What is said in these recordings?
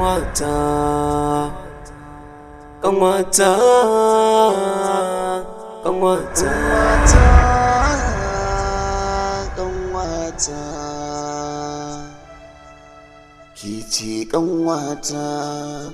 Kanwata, kanwata, kanwata, kanwata, ke ce kanwata.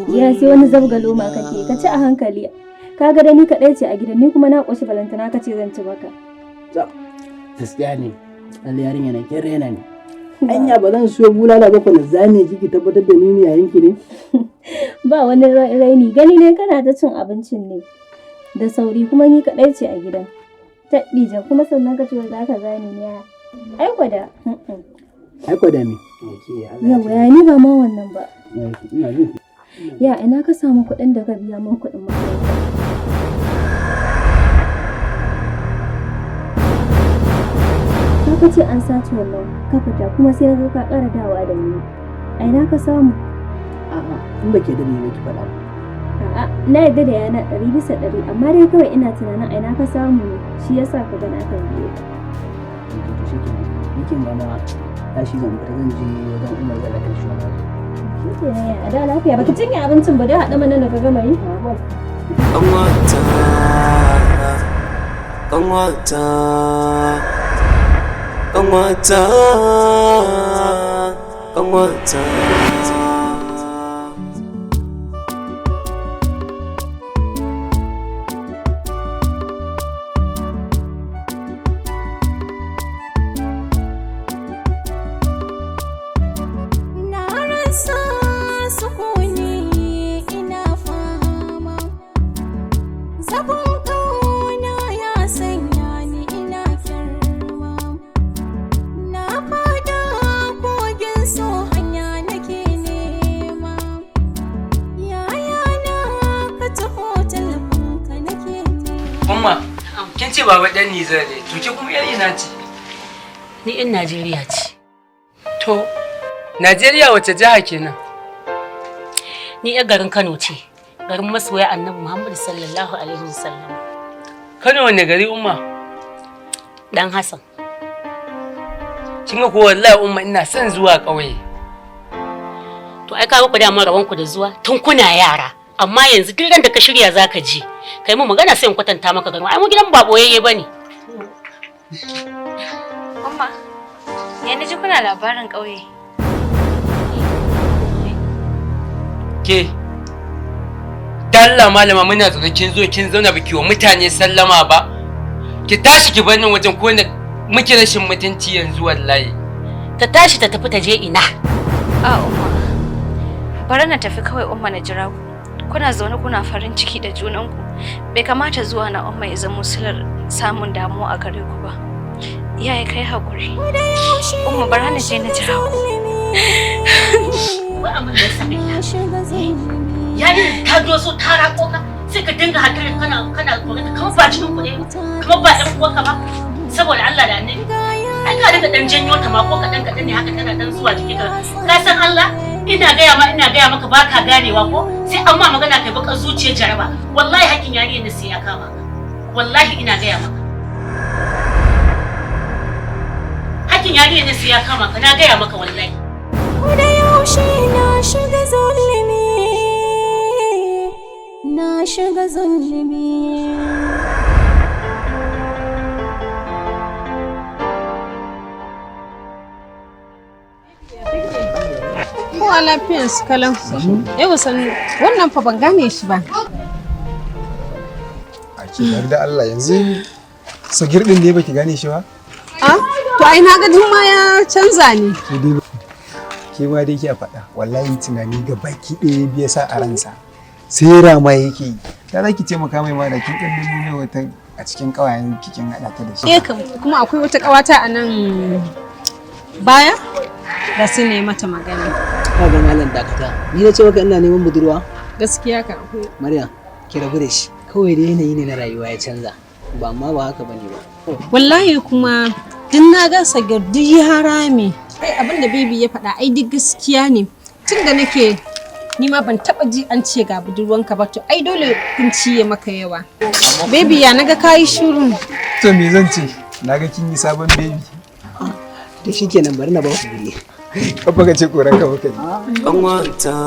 Ya sai wani zabga loma kake, ka ci a hankali. Ka ga da ni kaɗai ce a gidan, ni kuma na ƙoshi, balantana ka ce zan ci maka. Gaskiya ne, lalle yarinya na kin raina ne. Anya ba zan siyo bulala ba na zame ki, ki tabbatar da ni ne yayin ki ne? Ba wani raini, gani ne kana ta cin abincin ne da sauri, kuma ni kaɗai ce a gidan. Taɗija kuma sannan ka ce za ka zane ni ya. Ai gwada. Ai gwada me? Yawa ya ni ba ma wannan ba. Ina jin. Ya ina ka samu kuɗin da ka biya min kuɗin makaranta? Ka ka ce an sace wannan ka fita, kuma sai na ga ka ƙara dawa da ni. A ina ka samu? A'a, in ba ke da ni ba ki faɗa. A'a, na yarda da yana 100%, amma dai kawai ina tunanin a ina ka samu ne, shi yasa ka ga na tambaye ka. To shikenan. Ni kin ga ma tashi zan fita, zan je wajen Umar zan raka shi wani waje. Shi ke nan ya a da lafiya, baka cinye abincin ba dai, haɗa mana da ka gama yi. Kanwata, kanwata, kanwata, kanwata. Na rasa sukuni, ina fama. Zafin ƙauna ya sanya ni ina kyarma. Na fada kogin so, hanya nake nema. Yaya na ka taho, tallafinka nake nema. Umma, kin ce baba dan Nijar ne, to ke kuma yar ina ce? Ni 'yan Najeriya ce. To, Najeriya wace jiha kenan? Ni 'yan garin Kano ce. Garin masoya Annabi Muhammad sallallahu alaihi wasallam. Kano wanne gari, Umma? Dan Hassan. Kin ga ko wallahi Umma ina son zuwa ƙauye. To ai ka ku dama rabon ku da zuwa tun kuna yara. Amma yanzu duk ran da ka shirya zaka je. Kai mu magana sai in kwatanta maka garin. Ai mu gidan ba boyayye bane. Umma, ya na ji kuna labarin ƙauye. Ke. Dalla malama, muna zaune kin zo kin zauna baki wa mutane sallama ba. Ki tashi ki bar nan wajen ko na muke rashin mutunci yanzu wallahi. Ta tashi ta tafi ta je ina. A Umma, bari na tafi kawai Umma, na jira ku. Kuna zaune kuna farin ciki da junanku. Bai kamata zuwa na Umma ya zama silar samun damuwa a gare ku ba. Iyaye kai haƙuri. Umma, bari na je na jira ku. Wai amma da sa yayin ta doso ta rako ka, sai ka dinga hakarin kana tsoron kamar ba jinin ku ne, kamar ba ɗan uwanka ba, saboda Allah da Annabi. Ai ka dinga dan janyo ta ma ko kaɗan kaɗan ne haka, tana dan zuwa jikin ka. Ka san Allah, ina gaya ma, ina gaya maka baka ganewa, ko sai an ma magana kai bakar zuciyar jaraba. Wallahi hakkin yarinyar ne sai ya kama ka. Wallahi ina gaya maka. Hakkin yarinyar ne sai ya kama ka, na gaya maka wallahi. Da yaushe na shiga zulumi, na shiga zulumi. Kowa lafiyan su kalau. Yau sannu. Wannan fa ban gane shi ba. A ke bari da Allah, yanzu Sagir din ne baki gane shi ba? Ah, to ai na ga duk ma ya canza ne. Ke dai ke ma dai ke faɗa. Wallahi tunani ga baki ɗaya biya sa a ransa. Sai rama yake yi. Da za ki taimaka mai ma da kin ɗan nemo mai wata a cikin ƙawayen kikin haɗa ta da shi. Eh kam, kuma akwai wata ƙawata a nan baya da su ne mata magana. Ka ga malam, dakata. Ni na ce maka ina neman budurwa? Gaskiya ka akwai. Maryam, ki rabu da shi. Kawai dai yanayi ne na rayuwa ya canza. Ba amma ba haka bane ba. Wallahi kuma duk na ga Sagir duk ya rame. Ai abin da baby ya faɗa ai duk gaskiya ne. Tun da nake ni ma ban taɓa ji an ce ga budurwanka ba, to ai dole kunci ya maka yawa. Baby, ya naga kayi shiru. To me zan ce? Na ga kin yi sabon baby. To shikenan, bari na ba ku guri. Kafa ka ce koran ka muka ji. Kanwata,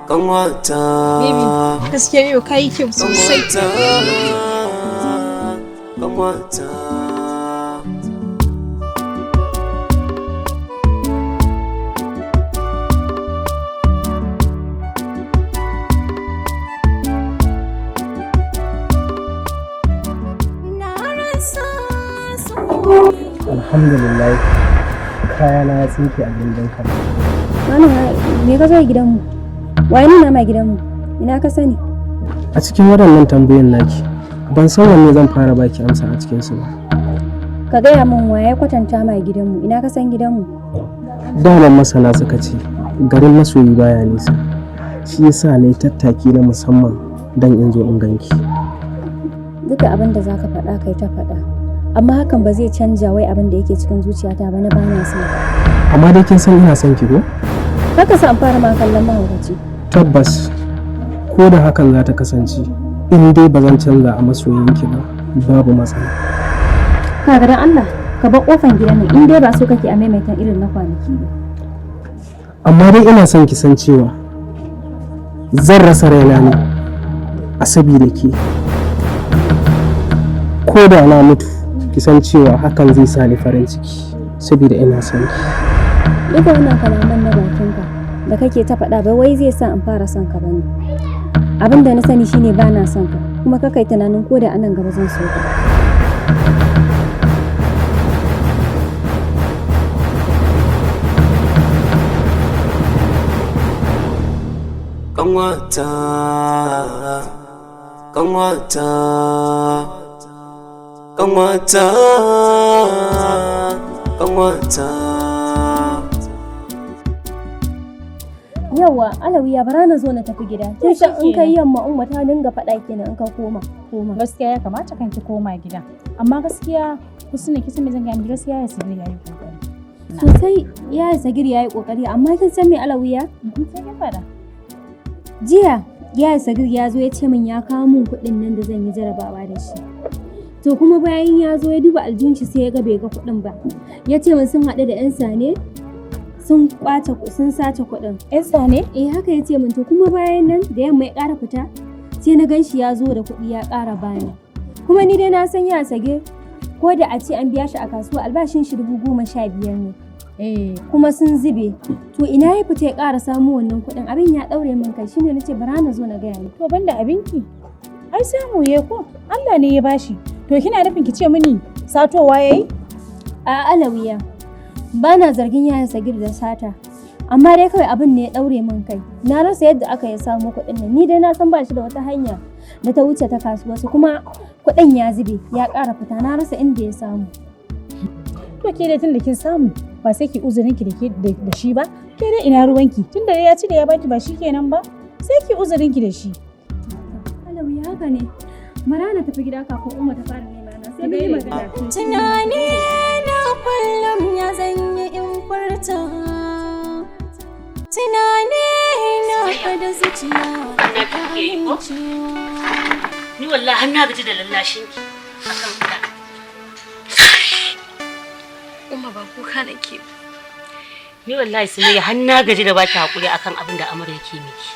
kanwata. Baby, gaskiya yau kayi kyau sosai. Kanwata. Alhamdulillah, kayana ya tsinke a gindin ka. Malam, me ka zo gidanmu? Waye nuna ma gidanmu? Ina ka sani? A cikin waɗannan tambayoyin naki, ban san wanne zan fara baki amsa a cikin su ba. Ka gaya min waye kwatanta ma gidanmu? Ina ka san gidanmu? Daman masana suka ce garin masoyi baya nisa. Shi yasa na yi tattaki na musamman don in zo in ganki. Duka abin da zaka faɗa kai ta faɗa. Amma hakan ba zai canja wai abin da yake cikin zuciyata ba na bana son ka. Amma dai kin san ina son ki ko? Haka sa an fara ma kallon mahaukaci. Tabbas, ko da hakan za ta kasance, in dai ba zan canza a masoyinki ba, babu matsala. Kaga dan Allah, ka bar kofan gidan nan in dai ba so kake a maimaita irin na kwanaki ba. Amma dai ina son ki san cewa zan rasa raina ne a sabida ke. Ko da na mutu, ki san cewa hakan zai sa ni farin ciki saboda ina son ki. Duka wannan kalaman na bakinka da kake ta faɗa ba wai zai sa in fara son ka bane. Abin da na sani shine ba na son ka, kuma ka kai tunanin ko da anan gaba zan so ka. Kanwata, kanwata, kanwata, kanwata. Yawwa, Alawiya, bara na zo na tafi gida. Kin san in kai yamma umma ta dinga faɗa kenan in ka koma. Koma. Gaskiya ya kamata kan ki koma gida. Amma gaskiya Husna, ki san me zan gaya miki, gaskiya ya Sagir yayi kokari. Sosai ya Sagir yayi kokari, amma kin san me, Alawiya? Sai kin faɗa. Jiya ya Sagir ya zo ya ce min ya kawo min kuɗin nan da zan yi jarabawa da shi. To kuma bayan ya zo ya duba aljihun shi sai ya ga bai ga kuɗin ba. Ya ce min sun haɗu da 'yan sane sun kwace, sun sace kuɗin. 'Yan sane? Eh, haka ya ce min. To kuma bayan nan da yamma ya ƙara fita sai na gan shi ya zo da kuɗi ya ƙara bani. Kuma ni dai na san ya Sagir ko da a ce an biya shi a kasuwa, albashin shi 15,000 ne. Kuma sun zube. To ina ya fita ya ƙara samu wannan kuɗin? Abin ya ɗaure min kai, shine nace bara na zo na gaya miki. To banda abinki. Ai samu ya ko Allah ne ya bashi. To kina nufin ki ce mini satowa yayi? A Alawiya, ba na zargin yaya Sagir da sata. Amma dai kawai abin ne ya ɗaure min kai. Na rasa yadda aka ya samu kuɗin nan. Ni dai na san ba shi da wata hanya da ta wuce ta kasuwa su, kuma kuɗin ya zube ya ƙara fita, na rasa inda ya samu. To ke dai tunda kin samu ba sai ki uzurin ki da ke da shi ba. Ke dai ina ruwanki, tunda dai ya ci da ya baki ba shikenan ba, sai ki uzurin ki da shi. Alawiya, haka ne. Bara na tafi gida kafin Umma ta fara nema na, sai mun yi magana. Tunani na kullum ya zanyi in furta. Tunani na kada zuciya ta amincewa. Ni wallahi har na gaji da lallashin ki akan fita. Umma, ba kuka nake ba. Ni wallahi Sumayya har na gaji da baki hakuri akan abin da Amar yake miki.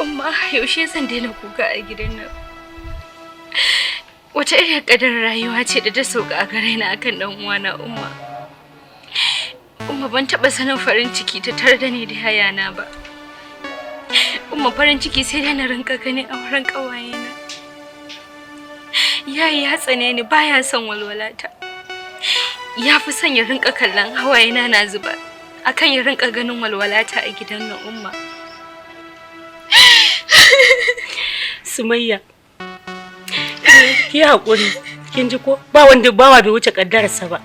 Umma, yaushe zan daina kuka a gidan nan? Wace irin kadar rayuwa ce da ta sauka a gare ni akan dan uwana, Umma? Umma, ban taɓa sanin farin ciki ta tare da ni da yayana ba. Umma, farin ciki sai dai na rinka gani a wurin ƙawayena. Yayi ya tsane ni, baya son walwalata. Ya fi son ya rinka kallon hawayena na zuba akan ya rinka ganin walwalata a gidan nan, Umma. Sumayya, ki haƙuri, kin ji ko? Ba wanda bawa bai wuce kaddararsa ba.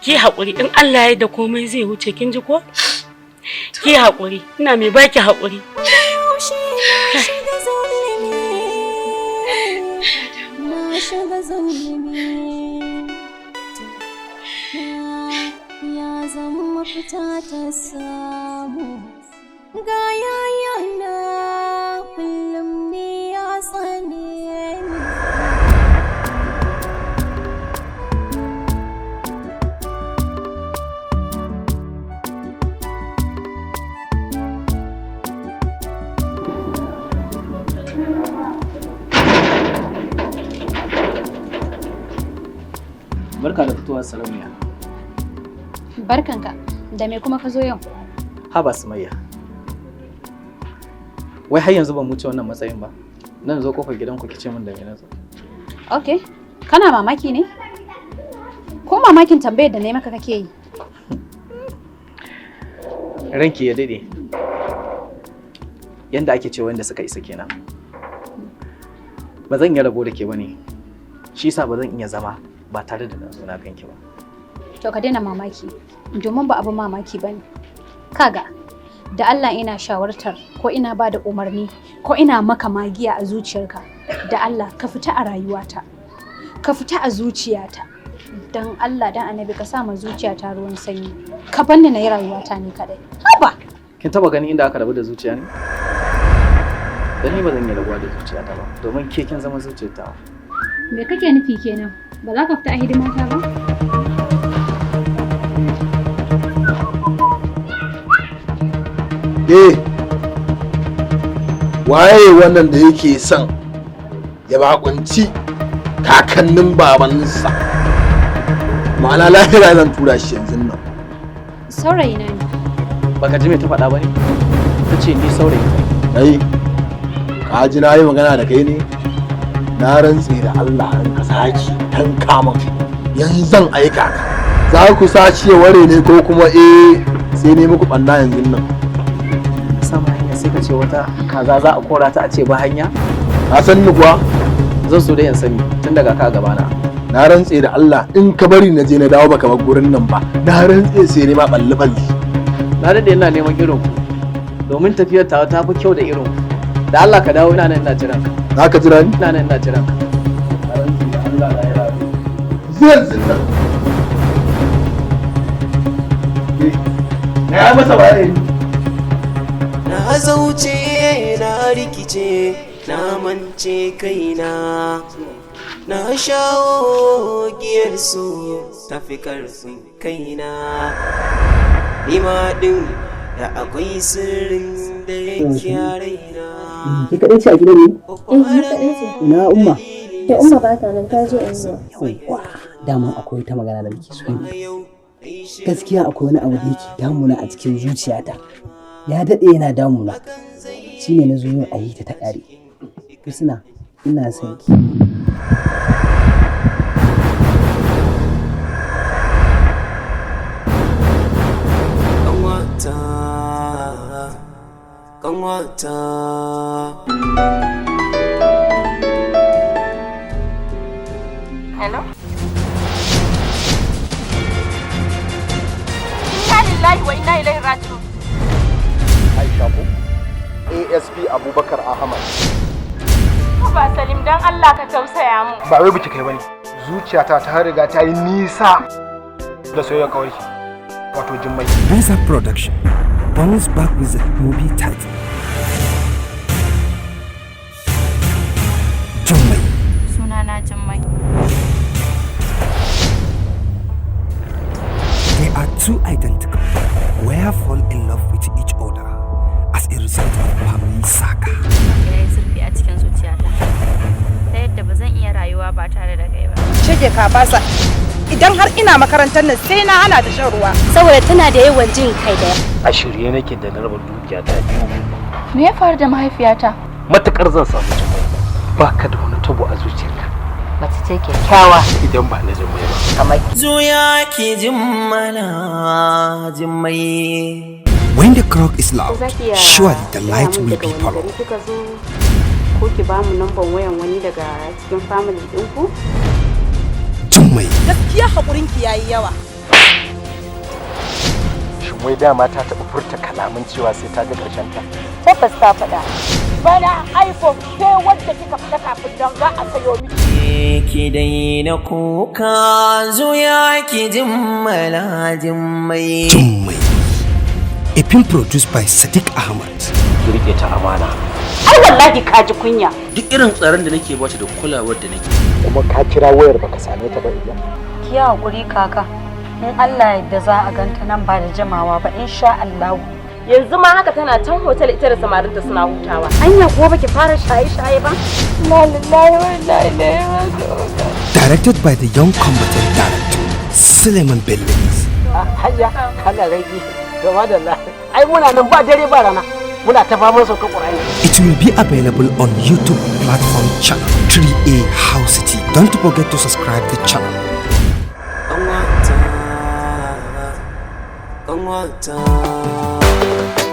Ki haƙuri, in Allah ya da komai zai wuce, kin ji ko? Ki haƙuri, ina mai baki haƙuri. Yaushe na shiga zulumi, na shiga zulumi. Ya zama mafita ta samu. Ga yayana kullum ne ya tsane ni. shigowa sarauniya. Barkanka, da me kuma ka zo yau? Haba Sumayya. Wai har yanzu ban wuce wannan matsayin ba. Nan zo kofar gidanku ki ce min da me na zo. Okay, kana mamaki ne? Ko mamakin tambayar da na yi maka kake yi? Ranki ya dade. Yanda ake cewa wanda suka isa kenan. Ba zan iya rabo da ke bane. Shi yasa ba zan iya zama ba tare da na zo na ganki ba. To ka daina mamaki, domin ba abin mamaki bane. Kaga, da Allah ina shawartar ko ina ba da umarni ko ina maka magiya a zuciyarka, da Allah ka fita a rayuwata, ka fita a zuciyata. Don Allah dan annabi ka sa ma zuciyata ruwan sanyi, ka banni na yi rayuwata ni kadai. Haba! Kin taba ganin inda aka rabu da zuciya ne? Dan ni ba zan iya rabuwa da zuciyata ba, domin ke kin zama zuciyata. Me kake nufi kenan? Ba za ka fita a hidimata ba? Eh, waye wannan da yake son ya bakunci kakannin babansa? Ma'ana lahira zan tura shi yanzu nan. Saurayi na ne. Baka ji me ta faɗa ba ne? Ta ce ni saurayi. Kai, ka ji na yi magana da kai ne? Na rantse da Allah an ka saki tanka min. Yanzu zan aika ka. Za ku sace ware ne ko kuma eh sai ne muku ɓanna yanzu nan. Sama hanya sai ka ce wata kaza za a kora ta a ce ba hanya? Ka san ni kuwa? Zan so dai in sani tun daga ka gabana. Na rantse da Allah in ka bari na je na dawo baka bar gurin nan ba. Na rantse sai ne ma balli balli. Na dade ina neman irin ku. Domin tafiyar tawa ta fi kyau da irin ku. Da Allah ka dawo ina nan ina jiran ka. Za ka jira ni? Ina nan ina jiran ka. Na rantse da Allah na yi Zan nan. Na yi masa waye. Na zauce na rikice na mance kaina na shawo giyar su tafi karfin kaina nima din da akwai sirrin da yake a raina. Ke kaɗai ce a gidan ne? Eh, ni kaɗai ce. Ina umma? Da umma ba ta nan ta je unguwa. Yawwa, dama akwai wata magana da muke so yi. Gaskiya akwai wani abu da yake damuna a cikin zuciyata. Ya daɗe yana damuna. Shine na zo yau a yi ta ta ƙare. Husna, ina son ki. Kanwata, kanwata. Hello? Inna lillahi wa inna ilaihi raji'un. Aisha ko? ASP Abubakar Ahmad. Ba Salim dan Allah ka tausaya mu. Ba wai biki kai bane. Zuciyata ta riga ta yi nisa da soyayyar kawarki. Wato Jummai. Benza Production bounce back with the movie title Jummai. Sunana Jummai. They are two identical where fall in love with each other as a result of family saga. Ya yi zurfi a cikin zuciyata. Ta yadda ba zan iya rayuwa ba tare da kai ba. Shege ka basa. Idan har ina makarantar nan sai na hana ta shan ruwa. Saboda tana da yawan jin kai da A shirye nake da na raba dukiya ta biyu. Me ya faru da mahaifiyata? Matukar zan samu Jummai. Ba ka da wani tabo a zuciyarka. Mace ce kyakkyawa. Idan ba na Jummai ba. Kamar Zuya ki jimmala jimmai. When the clock is loud, surely the light will be followed. Kika zo ko ki bamu namban wayan wani daga cikin family ɗinku? Jummai. Gaskiya haƙurinki yayi yawa. Shin wai dama ta taɓa furta kalaman cewa sai ta ga ƙarshen ta? Tabbas ta faɗa. Bana iPhone sai wanda kika fita kafin nan za a sayo miki. Ki daina kuka zuya ki jimmala jimmai. Jummai. A film produced by Sadiq Ahmad. Ki rike ta amana. Ai wallahi ka ji kunya. Duk irin tsaron da nake bata da kulawar da nake. Kuma ka kira wayar baka same ta ba idan. Ki haƙuri kaka. In Allah yadda za a ganta nan ba da jimawa ba insha Allah. Yanzu ma haka tana can hotel ita da samarinta suna hutawa. Anya kuwa baki fara shaye-shaye ba? Inna lillahi wa inna ilaihi raji'un. Directed by the young combatant director Suleiman Bello. Hajiya, Allah rage. To madalla. Ai muna nan ba dare ba rana. Muna ta faman saukar Qur'ani. It will be available on YouTube platform channel 3A House City. Don't forget to subscribe the channel. Kanwata, kanwata.